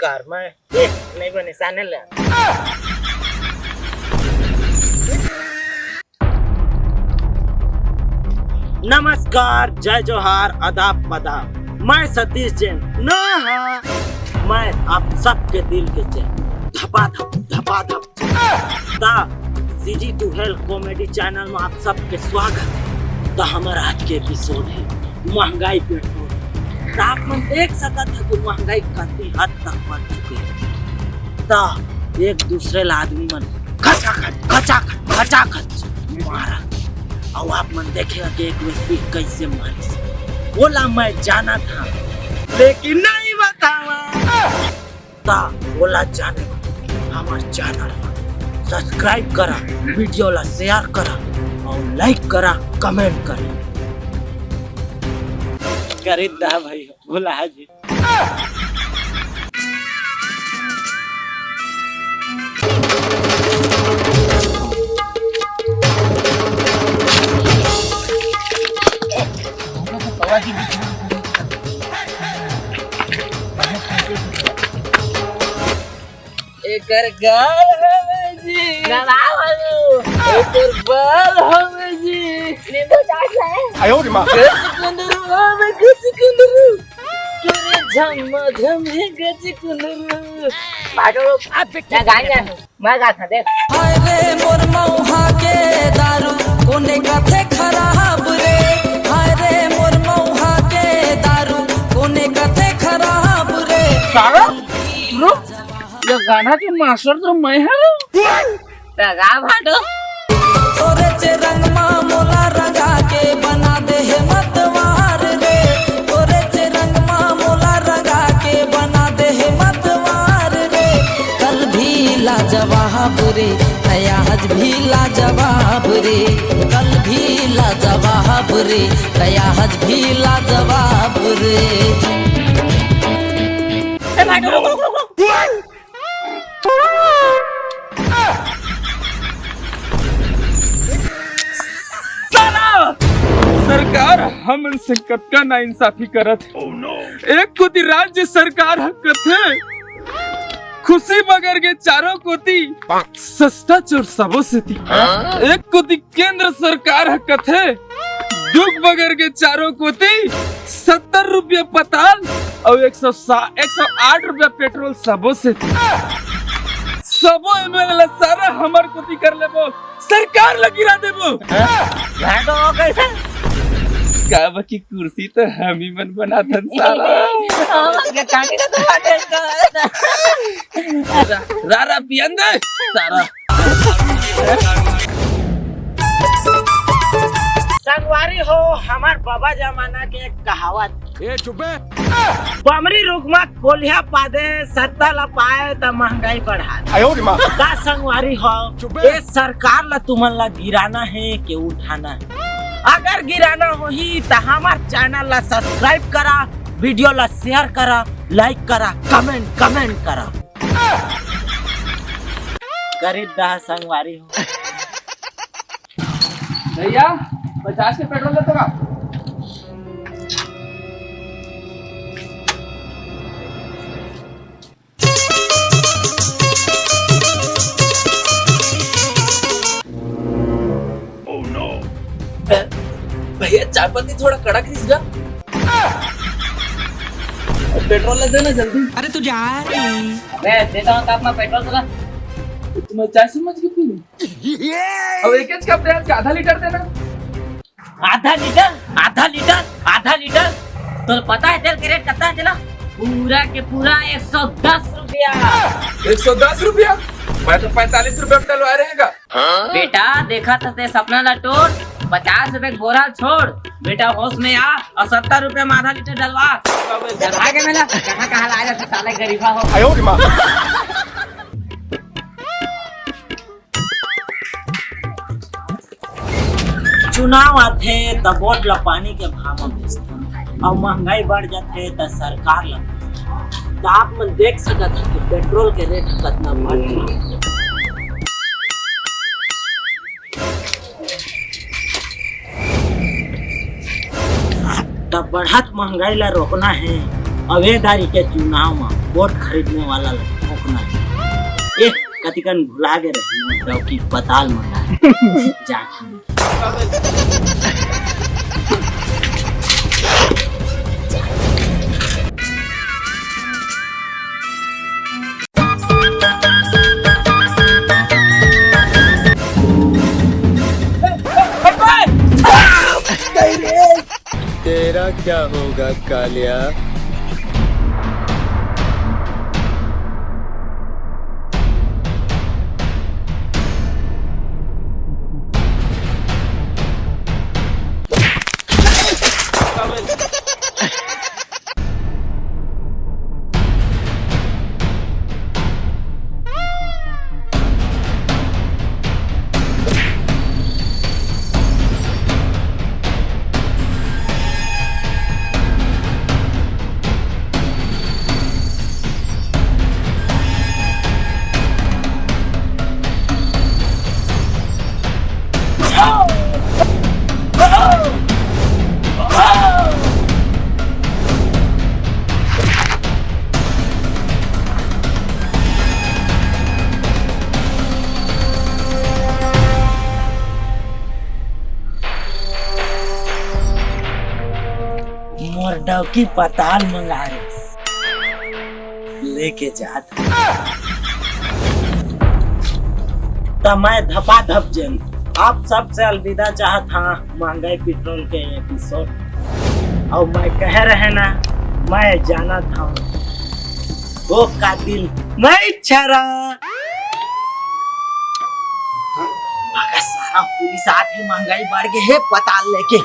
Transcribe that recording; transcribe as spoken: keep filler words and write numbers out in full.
यार, मैं ए, नहीं बने, साने ले। नमस्कार, जय जोहार, आदाब, आदाब। मैं सतीश जैन। ना, हाँ, मैं आप सबके दिल के चैन। धपा धप, धपा धप। ता CG to Hell comedy channel में आप सबके स्वागत है। तो हमारा आज के एपिसोड है महंगाई पेट्रोल। तो आप मन देख सकत है कि महंगाई कति हद तक बढ़ चुके है। तो एक दूसरे ला आदमी मन खचाखच, खचाखच, खचाखच मारा। और आप मन देखेगा कि एक व्यक्ति कैसे मारिस। बोला मैं जाना था, लेकिन नहीं बतावा। ता बोला जाने हमार चैनल ला सब्सक्राइब करा, वीडियो ला शेयर करा और लाइक करा, कमेंट करा। करी दा भाई, बोला जी। एकर गाल हवे जी। ना, ना, बाबू। एकर बाल हवे जी। नींबू चाट है। आयो रे माँ। गच कुंदरू हवे, गच कुंदरू। तोरे झम्मा झम है गच कुंदरू। बाटो, आप क्या गाएंगे? मैं गा था, देख। हाय रे मोर मौहा के दारू, कोने कथे खराब रे। हाय रे मोर मौहा के दारू, कोने कथे खराब रे। सारा, रुक, ये गाना के मास्टर तो मैं हूँ। लगा भाटो। तोरे चे रंग मा मोला रंगा के बना दे है मतवार रे। तोरे चे रंग मा मोला रंगा के बना दे है मतवार रे। कल भी लाजवाब रे, तै आज भी लाजवाब रे। कल भी लाजवाब रे, तै आज भी लाजवाब रे। ए भाई, रुक, रुक, रुक, रुक। साला! सरकार हमन से कतका नाइंसाफी करत हे। एक कोती राज्य सरकार ह कथे, खुशी बगर के चारों कोती, सस्ता चोर सबो सेती। एक कोती केंद्र सरकार ह कथे, दुख बगर के चारों कोती सत्तर रुपया पताल अउ एक सौ सा-, एक सौ आठ रुपया पेट्रोल सबो सेती। सबो MLA ला सारा हमर कोती कर लेबो, सरकार ला गिरा देबो। हाँ, तो वो कैसे? काबर की कुर्सी तो हम ही मन बनाथन सारा। हाँ, ये काटी ना तो बाटे इसका। रा-, रा-, रा पियन दे, सारा। संगवारी हो, हमार बाबा जमाना के एक कहावत। ए, चुप बे। बमरी रुख मा कोलिहा पादे, सत्ता ला पाए त महंगाई बढ़ा दे। आयो रे माँ। का संगवारी हो, चुप बे। ए सरकार ला तुमन ला गिराना हे के उठाना हे? अगर गिराना होही त हमार चैनल ला सब्सक्राइब करा, वीडियो ला शेयर करा, लाइक करा, कमेंट, कमेंट करा। करी दा संगवारी हो। भैया, पचास के पेट्रोल दे तो का? भैया, चाय पत्ती थोड़ा कड़क रहिस गा। पेट्रोल ला देना जल्दी। अरे तू जा। अबे, देता हूँ कप में पेट्रोल तोला। तुम्हें चाय समझ के पी ली। अब एक एक कप दे, आधा लीटर देना। आधा लीटर, आधा लीटर, आधा लीटर। तो पता है तेल के रेट कितना है तेला? पूरा के पूरा एक सौ दस रुपया। एक सौ दस रुपया? मैं तो पैंतालीस रुपया में डलवा रहेगा। बेटा, देखा था ते सपना ला टोर, पचास रुपए के बोरा छोड़। बेटा, होश में आ और सत्तर रुपए में आधा लीटर डलवा। डलवा के मेला, कहाँ, कहाँ ला जाते साले गरीबा हो। आयो रे माँ। चुनाव आथे त वोट ला पानी के भाव में बेचथे, अउ महंगाई बढ़ जाथे त सरकार ला कोसथे। त आप मन देख सकत हव कि पेट्रोल के रेट कतना बढ़ चुके हे। त बढ़त महंगाई ला रोकना हे, अउ ए दारी के चुनाव म वोट खरीदने वाला ला ठोकना हे। ए, कतिकन भुला गे रहे, मोर डौकी पताल मंगा हे। जाके तेरा क्या होगा कालिया? मोर डौकी पताल मंगा रे, लेके जात। त मैं धपाधप जेन आप सबसे अलविदा चाहत हा महंगाई पेट्रोल के एपिसोड। अउ मैं कहे रहे ना, मैं जानत हूँ वो कातिल मैं छरा। मगर सारा पुलिस आत हे, महंगाई बढ़ गे हे, पताल लेके।